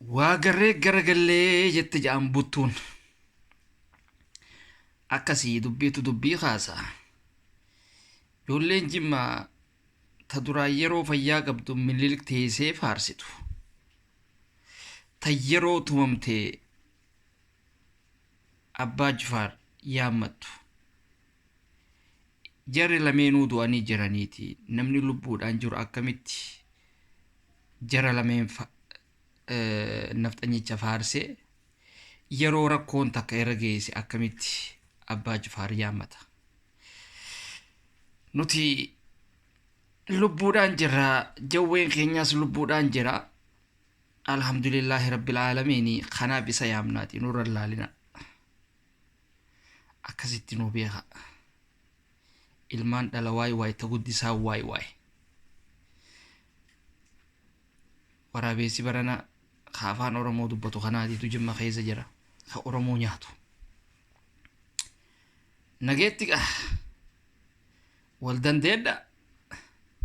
Waa garree garagallee jette ja'an buttuun. Akkasii dubbiitu dubbii kaasa. Ijoolleen Jimmaa ta duraan yeroo fayyaa qabdu Minilik teessee faarsitu. Ta yeroo tumamte Abbaa Jifaar yaammattu. Jarri lameenuu du'anii jiraniiti. Namni lubbuudhaan jiru akkamitti jara lameen nafxanyicha faarsee yeroo rakkoon takka irra geesse akkamitti Abbaa Jifaar yaammata? Nuti lubbuudhaan jirra, jawween keenyaas lubbuudhaan jira. Alhamdulillaahi rabbil aalamiini, kanaaf isa yaamnaati nurra laalina. Akkasitti nu beeka. Ilmaan dhala waay waay ta guddisaa waay waay. Waraabeessi barana ka afaan Oromoo dubbatu kanaatiitu Jimma keessa jira. Ka Oromoo nyaatu. Nageetti gaa. Wal dandeedha.